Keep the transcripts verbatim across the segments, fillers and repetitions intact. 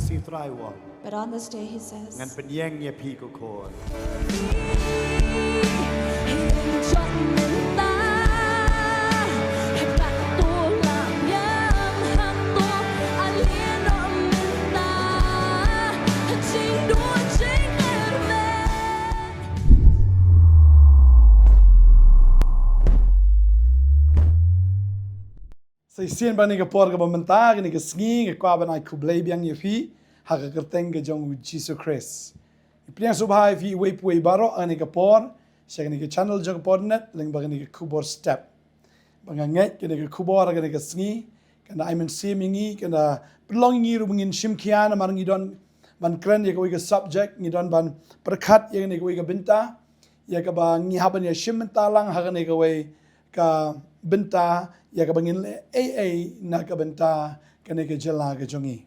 Sitrai wal. But on this day he says, ngan pynïeng ïa phi ko khun. Sa shisien ba kane ka por kaba mynta, kane ka sngi, nga kwah ban ai khublei biang ïa phi ha ka kyrteng ka jong u Jisu Khrist. Ngi pdiang sngewbha ïa phi uwei pa uwei baroh ha kane ka por sha kane ka channel jong ka Podnet lyngba kane ka Khubor Step. Ba nga ngeit kane ka khubor ha kane ka sngi kan da ai mynsiem ïa ngi, kan da pynlong ïa ngi ruh ba ngin shim khia, namar ngi don ban kren ïa kawei ka subject, ngi don ban pyrkhat ïa kane kawei ka bynta, ïa kaba ngi hap ban ïa shim bynta lang ha kane kawei ka bynta, ïa kaba ngin leh ei ei na ka bynta kane ka jylla ka jong ngi.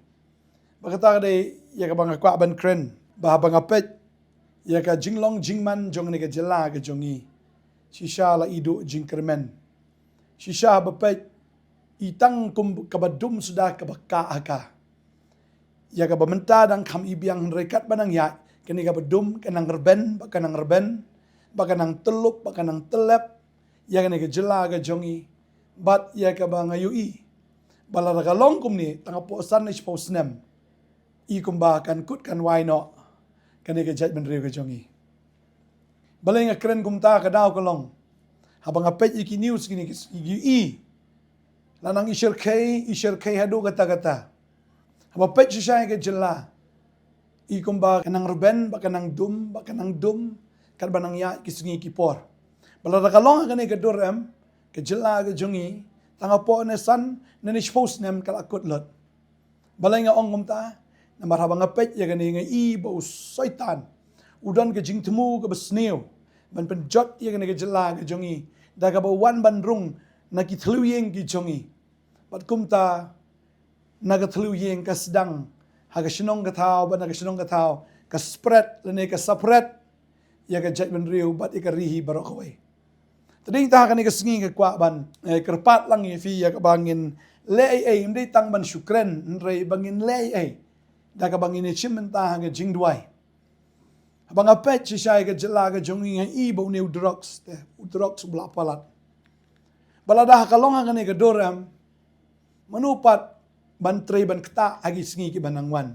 Ba kata ka dei ïa kaba nga kwah ban kren, ba haba nga peit ïa ka jinglong jingman jong kane ka jylla ka jong ngi, shisha la i duh jingkyrmen. Shisha haba peit i tang kum kaba dum suda kaba kah ha ka. Ïa kaba mynta dang kham i biang, hynrei katba nang ïaid kane kaba dum ka nang rben, ba ka nang rben, ba ka nang tyllup, ba ka nang tyllep ïa kane ka jylla ka jong ngi. Bad ïa kaba nga ïohi ba lada ka long kumne, tang hapoh san ne shiphew snem, i kumba kan kut kan wai noh kane ka jaitbynriew ka jong ngi. Balei nga kren kumta? Ka daw ka long, haba nga peit ïa ki news kine ki, ki ïohi, la nang i shyrkhei, i shyrkhei haduh katta katta. Haba peit shisha ïa ka jylla, i kumba ka nang rben, ba ka nang dum, ba ka nang dum katba nang ïaid ki sngi ki por. Ba lada ka long ha kane ka dur em, ka jylla ka jong ngi, tang hapoh ne san ne shiphew snem ka la kut lut. Balei nga ong kumta? Namar haba nga peit ïa kane, nga i ba u Soitan u don ka jingthmu kaba sniew ban pynjot ïa kane ka jylla ka jong ngi da kaba wan ban rung na ki thliew ïing ki jong ngi. Bad kumta, na ka thliew ïing ka sdang ha ka shnong ka thaw, bad na ka shnong ka thaw ka spread lane ka spread ïa ka jaitbynriew bad ïa ka ri hi baroh kawei. Te dei tang ha kane ka sngi nga kwah ban, eh, kyrpad lang ïa phi ïa kaba ngin leh ei ei, ym dei tang ban shu kren, hynrei ba ngin leh ei ei da kaba ngin ïa shim bynta ha ka jingduwai. Haba nga peit shisha ïa ka jylla ka jong ngi, nga i ba une u drugs te, u drugs u ba la palat. Ba lada ha ka long ha kane ka dur em, mano pat ban trei ban ktah ha ki sngi kiba nang wan?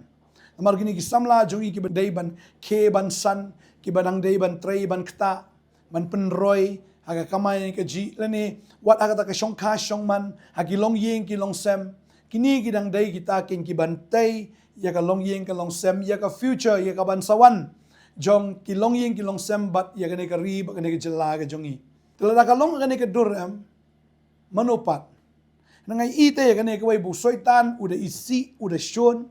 Namar kine ki samla jong ngi kiba dei ban khie ban san, kiba nang dei ban trei ban ktah, ban pynroi ha ka kamai kajih lane wat ha kata ka shongkha shongman, ha ki longïing ki longsem, kine ki dang dei kita kin kiban tei ïa ka longïing ka longsem, ïa ka future, ïa kaban sa wan jong ki longïing ki longsem bad ïa kane ka ri bad kane ka jylla ka jong ngi. Te lada ka long kane ka dur em, mano pat? Nga i te ïa kane kawei ba u Soitan u da isih, u da shun,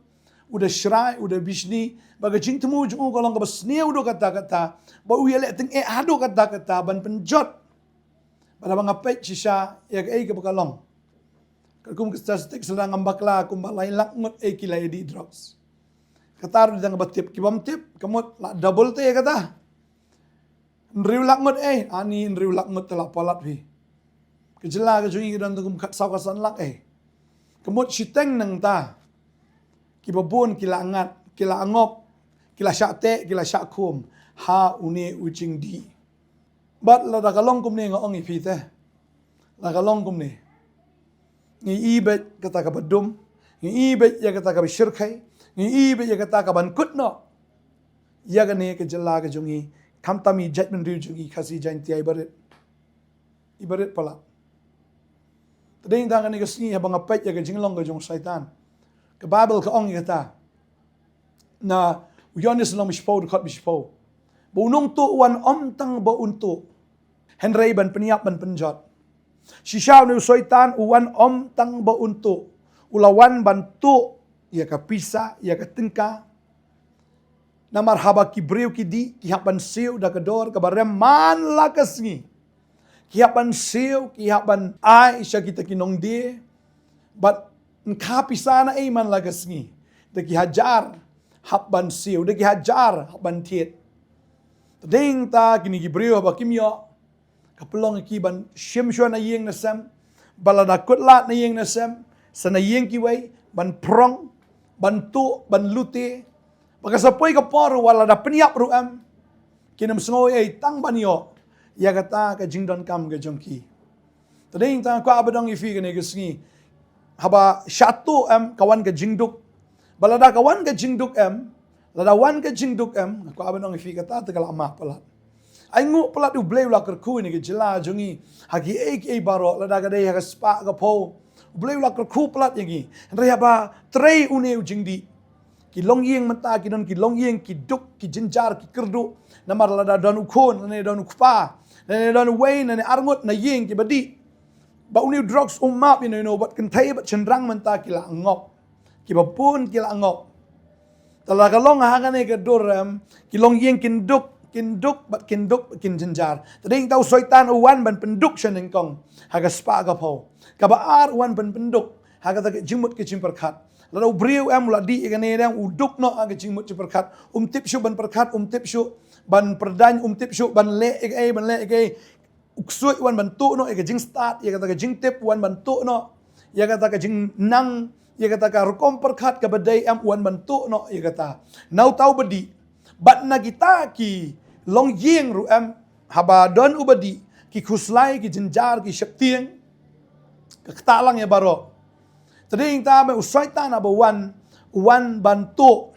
u da shrai, u da bishni, ba ka jingthmu jong u ka long kaba sniew haduh katta katta, ba u ïaleh tyngeh haduh katta katta ban pynjot. Bad haba nga peit shisha ïa kaei kaba ka long, katkum ki statistics lada ngam bakla kumba lai lak ngut ei ki la ïa dih drugs. Kata ruh dang ba tip, ki bym tip ka mut la double te kata. Hynriew lak ngut ei, ani hynriew lak ngut te la palat phi. Ka jylla ka jong ngi ka don tang kum khatsaw khatsan lak ei. Ka mut shiteng nangta kiba bun ki la ngat, ki la ngop, ki la shah teh, ki la shah khum ha une u jingdih. Bad lada ka long kumne, nga ong ïa phi te, lada ka long kumne, ngi i beit kata kaba dum, ngi i beit ïa kata kaba shyrkhei, ngi i beit ïa kata kaban kut noh ïa kane ka jylla ka jong ngi, khamtam i jaitbynriew jong ngi Khasi Jaiñtia ibarit, ibarit palat. Te dei tang ha kane ka sngi haba nga peit ïa ka jinglong ka jong u Soitan, ka Baibl ka ong ïa kata na u Ïoannis lynnong ba shiphew, dkhot ba shiphew, ba u nongtuh u wan ym tang ba un tuh, hynrei ban pynïap ban pynjot. Shisha une u Soitan u wan ym tang ba un tuh, u la wan ban tuh ïa ka pisa, ïa ka tyngka. Namar haba ki briew ki dih, ki hap ban siew da ka dor kaba rem man la ka sngi. Ki hap ban siew, ki hap ban ai sha kita ki nongdie. Bad ym kha pisa naei man la ka sngi, da ki hajar hap ban siew, da ki hajar hap ban thied. Te dei tang kine ki briew haba kim ïoh, ka pynlong ïa ki ban shim shuwa na ïing na sem, ba lada kut lad na ïing na sem, sa na ïing kiwei, ban prong, ban tuh, ban lute. Ba ka sa poi ka por ruh wat lada pynïap ruh em, kin ym sngew ei tang ban ïoh ïa kata ka jingdonkam ka jong ki. Te dei tang kwah ban ong ïa phi kane ka sngi, haba shatu em ka wan ka jingduk. Ba lada ka wan ka jingduk em, lada wan ka jingduk em, kwah ban ong ïa phi kata te ka la map palat. Ai nguh palat U Blei u la kyrkhu ïa kane ka jylla jong ngi ha kiei kiei baroh, lada ka dei ha ka spah ka phew, U Blei u la kyrkhu palat ïa ngi. Hynrei haba trei une u jingdih, ki longïing mynta ki don ki longïing ki duk, ki jynjar, ki kyrduh. Namar lada don u khun, lane don u kpa, lane don uwei, lane arngut na ïing kiba dih, ba une u drugs um map ïa no ïa no, bad kynthei bad shynrang mynta ki la ngop, kiba bun ki la ngop. Te lada ka long ha kane ka dur em, ki longïing kin duk, kin duk bad kin duk bad kin jynjar. Te dei tang u Soitan u wan ban pynduk sha nyngkong ha ka spah ka phew. Kaba ar u wan ban pynduk ha kata ka jingmut ka jingpyrkhat. Lada u briew em u la dih ïa kane, dang u duk noh ha ka jingmut jingpyrkhat. Um tip shuh ban pyrkhat, um tip shuh ban pyrdain, um tip shuh ban leh ïa kaei, ban leh ïa kaei. U ksuid u wan ban tuh noh ïa ka jingstad, ïa kata ka jingtip, u wan ban tuh noh ïa kata ka jingnang, ïa kata ka rukom pyrkhat kaba dei em, u wan ban tuh noh ïa kata. Na uta uba dih. Bad na kita ki longïing ruh em, haba don uba dih, ki khuslai, ki jynjar, ki sheptieng, ka ktah lang ïa baroh. Te dei tang ba u Soitan haba wan, u wan ban tuh.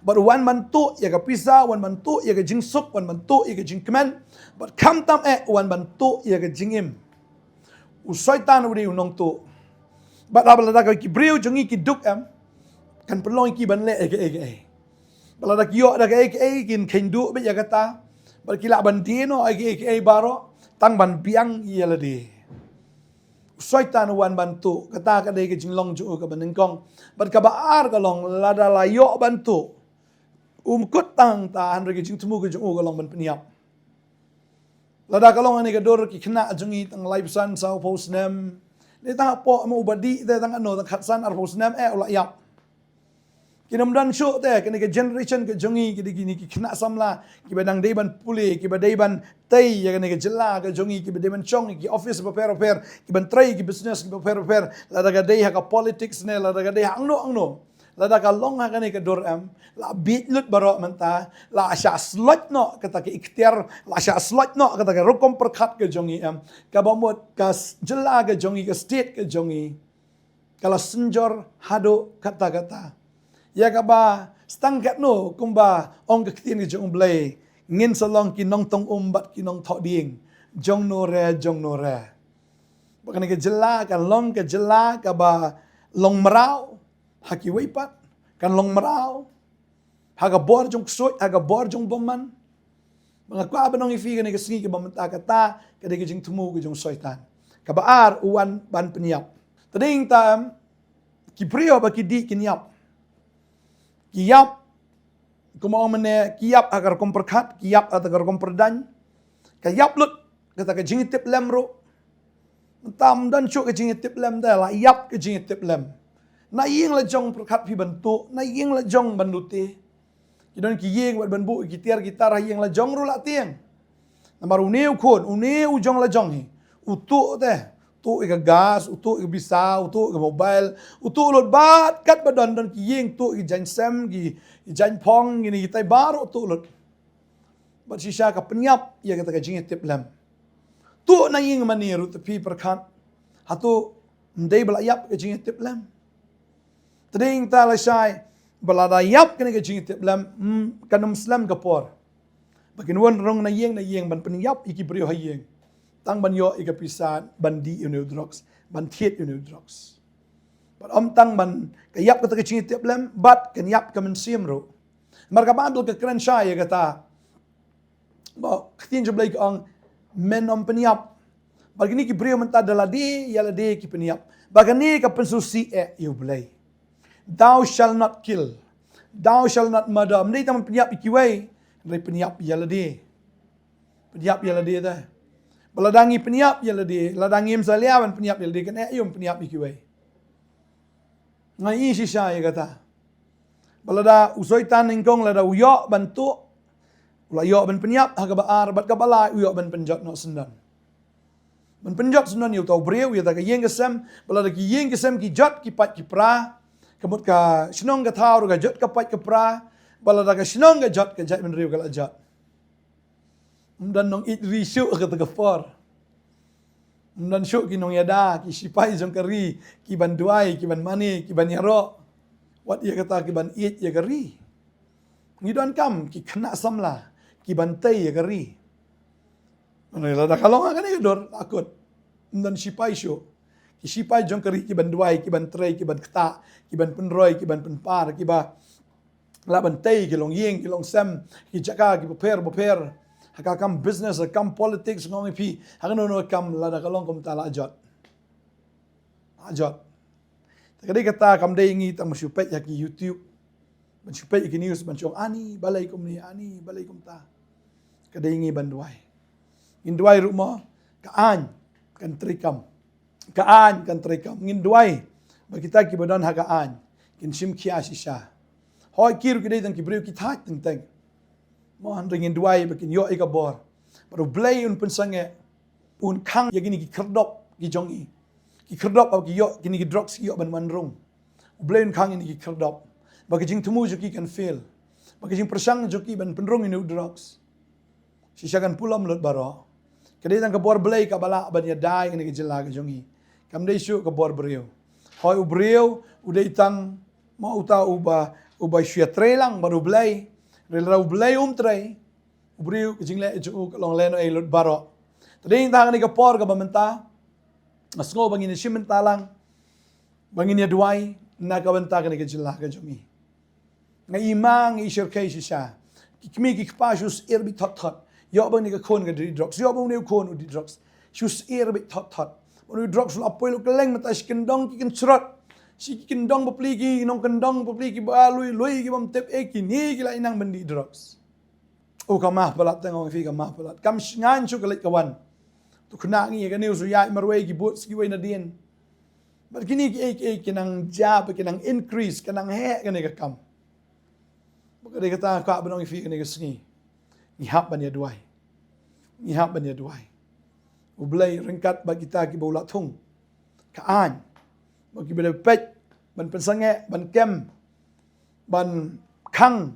Bad u wan ban tuh ïa ka pisa, u wan ban tuh ïa ka jingsuk, u wan ban tuh ïa ka jingkmen. Bad khamtam eh u wan ban tuh ïa ka jingim. U Soitan u dei u nongtuh. Bad haba lada ka ki briew jong ngi ki duk em, kan pynlong ïa ki ban leh ïa kaei kaei. Bad lada ki ïoh da kaei kaei kin kheiñ duh beit ïa kata. Bad ki lah ban die noh ïa kaei kaei baroh tang ban biang ïa lade. U Soitan u wan ban tuh, kata ka dei ka jinglong jong u kaba nyngkong. Bad kaba ar ka long lada la ïoh ban tuh, um kut tang ta, hynrei ka jingthmu ka jong u ka long ban pynïap. Lada ka long ha kane ka dur ki khynnah jong ngi tang laiphew san, sawphew snem. Dei tang hapoh mo uba dih te tang ano, tang khatsan, arphew snem eh u la ïap. Kin ym don shuh te, kane ka generation ka jong ngi, ki dei kine ki khynnah samla kiba dang dei ban pule, kiba dei ban tei ïa kane ka jylla ka jong ngi, kiba dei ban shong ïa ki office bapher bapher, kiban trei ïa ki business bapher bapher, lada ka dei ha ka politics ne, lada ka dei ha angno angno. Lada ka long ha kane ka dur em, la bieit lut baroh mynta, la shah sloit noh kata ka ikhtiar, la shah sloit noh kata ka rukom pyrkhat ka jong ngi em. Kaba mut ka s-, jylla ka jong ngi, ka state ka jong ngi, ka la synjor haduh katta katta. Ïa kaba stang katno kumba ong ka ktien ka jong U Blei, ngin sa long ki nongtong um bad ki nongthoh dieng jong no re jong no re. Ba kane ka jylla kan long ka jylla kaba long mraw ha kiwei pat, kan long mraw ha ka bor jong ksuid, ha ka bor jong bymman. Ba nga kwah ban ong ïa phi kane ka sngi kaba mynta, kata ka dei ka jingthmu ka jong u Soitan. Kaba ar, u wan ban pynïap. Te dei tang ki briew ba ki dih kin ïap. Ki ïap, kumba ong mynne, ki ïap ha ka rukom pyrkhat, ki ïap ha ka rukom pyrdain. Ka ïap lut kata ka jingïatiplem ruh. Mynta ym don shuh ka jingïatiplem te, la ïap ka jingïatiplem. Na ïing la jong pyrkhat phi ban tuh, na ïing la jong ban lute. Ki don ki ïing wat ban buh ki tiar ki tar ha ïing la jong ruh la tieng. Namar une u khun, une u jong la jong hi, u tuh te, tuh ïa ka gas, u tuh ïa ka pisa, u tuh ïa ka mobile, u tuh lut bad katba don, don ki ïing tuh ïa ki jaiñ sem, ki, ki jaiñ phong, kine kitai baroh tuh lut. Bad shisha ka pynïap ïa kata ka jingïatiplem. Tuh na ïing mane ruh te phi pyrkhat, hato ym dei ba la ïap ka jingïatiplem? Te dei tang lashai ba lada ïap kane ka jingïatiplem, hmm, kan ym slem ka por ba kin wan rung na ïing na ïing ban pynïap ïa ki briew ha ïing, tang ban ïoh ïa ka pisa ban dih ïa une u drugs, ban thied ïa une u drugs. Bad ym tang ban ka ïap kata ka jingïatiplem, bad kan ïap ka mynsiem ruh. Namar ka Baibl ka kren shai ïa kata. Ba ka ktien jong U Blei ka ong, men ym pynïap. Bad kine ki briew mynta da lade ïa lade ki pynïap. Ba kane ka pynsngewsih eh ïa U Blei. Thou shall not kill. Thou shall not murder. Ym dei tang pynïap ïa kiwei, hynrei pynïap ïa lade. Pynïap ïa lade te. Ba lada ngi pynïap ïa lade, lada ngim salia ban pynïap ïa lade, kan eh aïu ban pynïap ïa kiwei? Nga ïohi shisha ïa kata. Ba lada u Soitan nyngkong lada u ïoh ban tuh, u la ïoh ban pynïap, ha kaba ar bad kaba lai u ïoh ban pynjot noh syndon. Ban pynjot syndon ïa uta u briew, ïa uta ka ïing ka sem, ba lada ki ïing ki sem ki jot, ki pait ki pra, Ka mut ka shnong ka thaw ruh ka jot ka pait ka pra, ba lada ka shnong ka jot, ka jaitbynriew ka la jot. Ym don nongïeit ri shuh ha kata ka por. Ym don shuh ki nongïada, ki sipai jong ka ri, ki ban duwai, ki ban mane, ki ban ïaroh. Wat ïa kata ki ban ïeit ïa ka ri. Ngi donkam ki khynnah samla ki ban tei ïa ka ri. Hynrei lada ka long ha kane ka dur, la kut. Ym don sipai shuh. Ki sipai jong ka ri ki ban duwai, ki ban trei, ki ban ktah, ki ban pynroi, ki ban pynpar, ki ba lah ban tei ki longïing, ki longsem, ki jaka ki bapher bapher. Ha ka kam business, ha ka kam politics, nga ong ïa phi, ha kano kano ka kam, lada ka long kumta, la jot. La jot. Te ka dei kata, kam dei ngi tang ban shu peit ha ki YouTube, ban shu peit ha ki news, ban shu ong ani balei kumne, ani balei kumta. Ka dei ngi ban duwai. Ngin duwai ruh mo, ka aiñ kan treikam. Ka aiñ kan treikam. Ngin duwai ba kita kiba don ha ka aiñ kin shim khia shisha. Hooid, ki ruh ki dei tang ki briew ki thait teng teng. Mo, hynrei ngin duwai ba kin ïoh ïa ka bor. Bad U Blei un pynsangeh, un khang ïa kine ki khyrdop ki jong ngi. Ki khyrdop ba ki ïoh, kine ki drugs ki ïoh ban wan rung. U Blei un khang ïa kine ki khyrdop ba ka jingthmu jong ki kan fail, ba ka jingpyrshang jong ki ban pynrung ïa une u drugs shisha kan pulom lut baroh. Ka dei tang ka bor Blei kaba lah ban ïada ïa kane ka jylla ka jong ngi. Kam dei shuh ka bor briew. Hooid, u briew u dei tang, mo, uta uba, uba shu ïatrei lang bad U Blei. Hynrei lada U Blei um trei, u briew, ka jingleh jong u ka long lehnohei lut baroh. Te dei tang ha kane ka por kaba mynta, nga sngew ba ngin ïashim bynta lang, ba ngin ïaduwai na ka bynta kane ka jylla ka jong ngi. Nga i ma, nga i shyrkhei shisha. Ki kmie ki kpa shu syier beit thot thot. Ïoh ba une ka khun ka dih drugs, ïoh ba une u khun u dih drugs. Shu syier beit thot thot. Ba une u drugs u la poi lut kylleng mynta, shi kyndong ki kynshrot, shi kyndong bapli, ki nongkyndong bapli kiba lui lui, ki bym tip ei, kine ki la ïa nang ban dih drugs. Oh, ka mah palat, te nga ong ïa phi, ka mah palat. Kam shngaiñ shuh ka leit ka wan. To khynnah ngi ïa kane, u shu ïaid marwei, ki boots kiwei nadien. Bad kine kiei kiei ki nang jia, ki nang increase, ki nang heh kane ka kam. Bad ka dei kata ka kwah ban ong ïa phi kane ka sngi, ngi hap ban ïaduwai. Ngi hap ban ïaduwai. U Blei ryngkat bad kita kiba u la thung, ka aiñ, bad kiba dei peit ban pynsangeh, ban kem, ban khang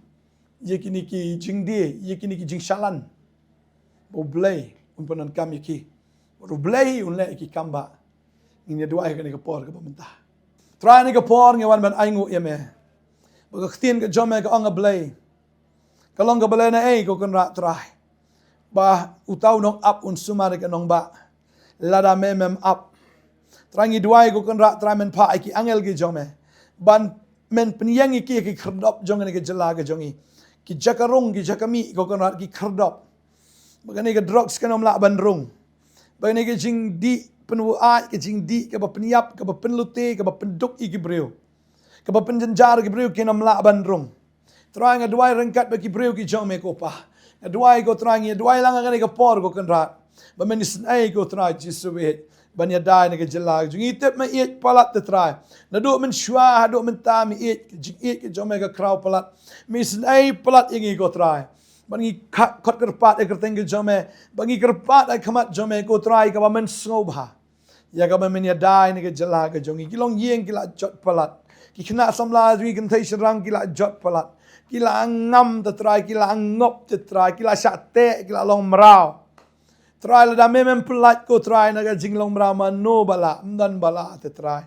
ïa kine ki jingdie, ïa kine ki jingshalan. Ba U Blei un pyndonkam ïa ki. Ba U Blei un leh ïa ki kam ba. Ngin ïaduwai ha kane ka por kaba mynta. Trai, ha kane ka por ngi wan ban ainguh ïa me. Ba ka ktien ka jong me ka ong, A Blei, ka long kaba lehnohei, ko Kynrad Trai, ba uta u nongap un sumar ïa ka nongbah lada me mem ap. Trai, ngi duwai, ko Kynrad Trai, men phah ïa ki angel ki jong me ban men pynïeng ïa ki, ïa ki khyrdop jong kane ka jylla ka jong ngi. Ki jaka rung, ki jaka mih, ko Kynrad, ki khyrdop. Ba kane ka drugs kan ym lah ban rung. Ba kane ka jingdih pynwai, ka jingdih kaba pynïap, kaba pynlute, kaba pynduk ïa ki briew, kaba pynjynjar ïa ki briew, kan ym lah ban rung. Trai, nga duwai ryngkat bad ki briew ki jong me, ko Pa. Nga duwai, ko Trai, ngi duwai lang ha kane ka por, ko Kynrad, ba men isynei, ko Trai Jisu, ban ïada ïa kane ka jylla. Jong ngi tip me ïeit palat, te Trai. Naduh mynshuwa haduh mynta me ïeit, ka jingïeit ka jong me ka khraw palat. Me isynei palat ïa ngi, ko Trai. Ba ngi kha-, khot kyrpad ïa ka kyrteng ka jong me. Ba ngi kyrpad ïa ka khmat jong me, ko Trai, kaba men sngewbha. Ïa kaba men ïada ïa kane ka jylla ka jong ngi. Ki longïing ki la jot palat. Ki khynnah samla jong ngi, kynthei shynrang ki la jot palat. Ki la ngam, te Trai, ki la ngop, te Trai, ki la shah teh, ki la long mraw. Trai, lada me mem pynlait, ko Trai, na ka jinglong mraw, mano ba lah, ym don ba lah, te Trai.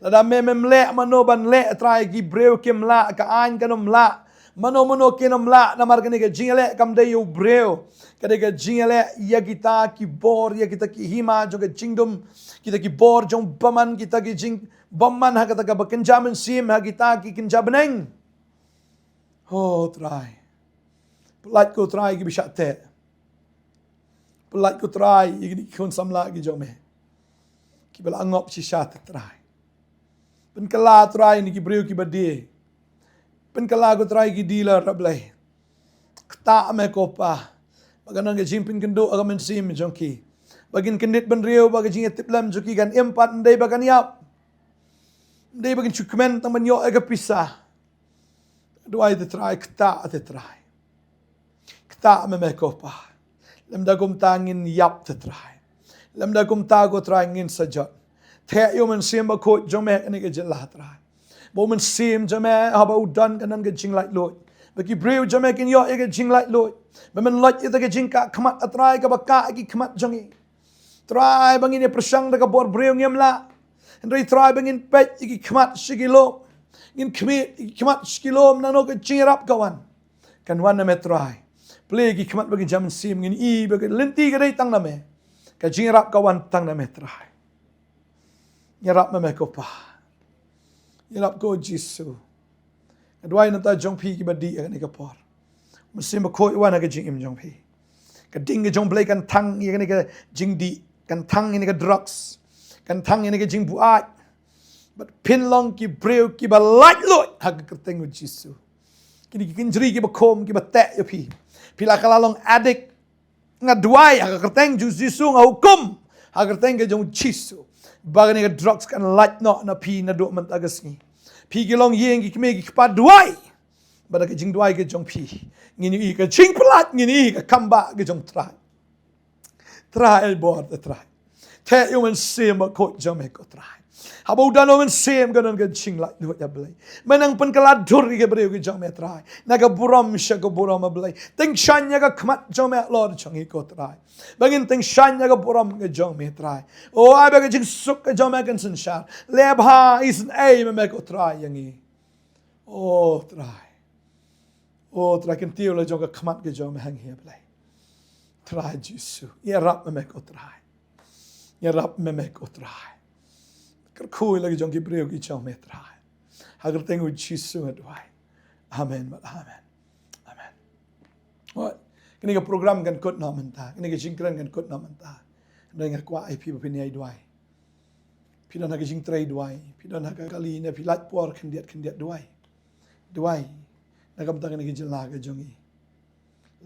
Lada me mem leh, mano ban leh, Trai, ki briew kim lah, ka aiñ kan ym lah. Mano mano kin ym lah, namar kane ka jingïaleh kam dei ïa u briew. Ka dei ka jingïaleh ïa kita ki bor, ïa kita ki hima jong ka jingdum, kita ki bor jong bymman, kita ki jingbymman ha kata kaba kynja mynsiem, ha kita ki kynja bneng. Oh Trai, pynlait, ko Trai, kiba shah teh. Pynlait, ko Trai, ïa kine ki khun samla ki jong me, kiba la ngop shisha, te Trai. Pynkylla, Trai, ïa kine ki briew kiba die. Pynkylla, ko Trai, ki dealer, A Blei. Ktah me, ko Pa, ba kan don ka jingpynkynduh ha ka mynsiem jong ki. Ba kin kyndit bynriew, ba ka jingïatiplem jong ki kan im pat, ym dei ba kan ïap. Ym dei ba kin shu kmen tang ban ïoh ïa ka pisa. Duwai, te Trai, ktah, te Trai. Ktah me, me, ko Pa. Lymda kumta ngin ïap, te Trai. Lymda kumta, ko Trai, ngin sa jot. Theh ïa u Mynsiem Bakhuid jong me ha kane ka jylla, Trai. ba u Mynsiem jong me haba u don kan don ka jinglaitluid. Ba ki briew jong me kin ïoh ïa ka jinglaitluid. Ba men lait ïa ka jingkah khmat, A Trai, kaba kah ïa ki khmat jong ngi. Trai, ba ngin ïa pyrshang da ka bor briew ngim lah. Hynrei Trai, ba ngin peit ïa ki khmat sha ki lum. Ngin khmih ïa ki khmat sha ki lum, nangno ka jingïarap ka wan. Kan wan na me Trai. Plie ïa ki khmat ba ki jam mynsiem, ngin i ba ka lynti ka dei tang na me. Ka jingïarap ka wan tang na me Trai. Ïarap ma me ko Pa. Ïarap ko Jisu. Nga duwai na bynta jong phi kiba dih ha kane ka por. Mynsiem Bakhuid wan ha ka jingim jong phi. Ka ding ka jong U Blei kan thang ïa kane ka jingdih, kan thang ïa kane ka drugs, kan thang ïa kane ka jingbuaid. Bad phin long ki briew kiba laitluid ha ka kyrteng U Jisu. Kine ki kynjri kiba khum, kiba teh ïa phi. Phi la ka la long addict. Nga duwai ha ka kyrteng jong Jisu, nga hukum ha ka kyrteng ka jong Jisu ba kane ka drugs kan lait noh na phi naduh mynta ka sngi. Phi ki longïing, ki kmie ki kpa, duwai. Ba da ka jingduwai ka jong phi ngin ïohi ka jingpyllait, ngin ïohi ka kam ba ka jong Trai. Trai, ai bor te Trai. Te ïa u Mynsiem Bakhuid jong me ko Trai. Haba u don u Mynsiem ka don ka jinglaitluid, A Blei. Me nang pynkylla dur ïa ki briew ki jong me Trai. Na ka burom sha ka burom, A Blei. Tyngshaiñ ïa ka khmat jong me halor jong ngi ko Trai. Ba ngin tyngshaiñ ïa ka burom ka jong me Trai. O, ai ba ka jingsuk ka jong me kan synshar. Leh bha isynei ma me ko Trai ïa ngi. O Trai. O Trai, kyntiew la jong ka khmat ka jong me ha ngi, A Blei. Trai Jisu, ïarap ma me ko Trai. Ïarap ma me ko Trai. Kyrkhu ïa la ki jong ki briew ki jong me Trai. Ha ka kyrteng U Jisu nga duwai. Amen bad amen. Amen. Oi, kane ka program kan kut noh mynta. Kane ka jingkren kan kut noh mynta. Hynrei nga kwah ïa phi ba phin ïai duwai. Phi don ha ka jingtrei, duwai. Phi don ha ka kali ne phi lait por khyndiat khyndiat, duwai. Duwai. Na ka bynta kane ka jylla ka jong ngi.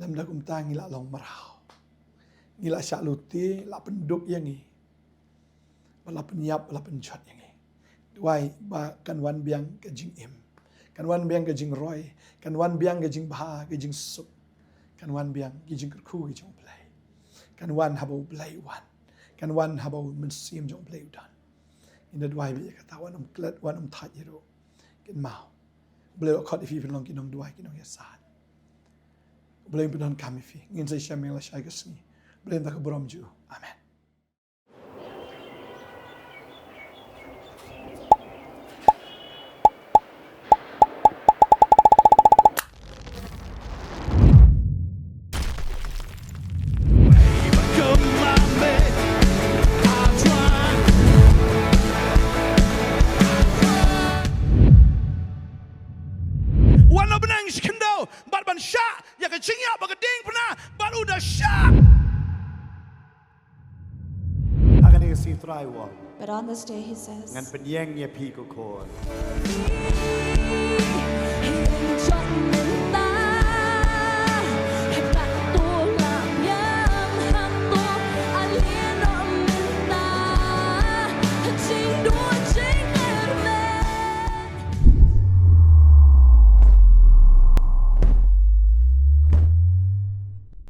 Lymda kumta ngi la long mraw. Ngi la shah lute, la pynduk ïa ngi. Ba la pynïap, ba la pynjot ïa ngi. Duwai ba kan wan biang ka jingim. Kan wan biang ka jingroi. Kan wan biang ka jingbha, ka jingsuk. Kan wan biang ka jingkyrkhu ka jong U Blei. Kan wan haba U Blei u wan. Kan wan haba u Mynsiem jong U Blei u don. Ngi da duwai ba ïa kata, wat nym klet, wat nym thait hi ruh. Kynmaw. U Blei u khot ïa phi phin long ki nongduwai, ki nongïasaid. U Blei un pyndonkam ïa phi. Ngin sa ïashem ïa la shai ka sngi. U Blei un da ka burom jong u. Amen. Wan na bneng shi khyndew bad ban shah ïa ka jingïap ba ka diengphna bad u da shah. Ha kane ka sngi Trai u ong, But on this day, he says, ngan pynïeng ïa phi ko khun.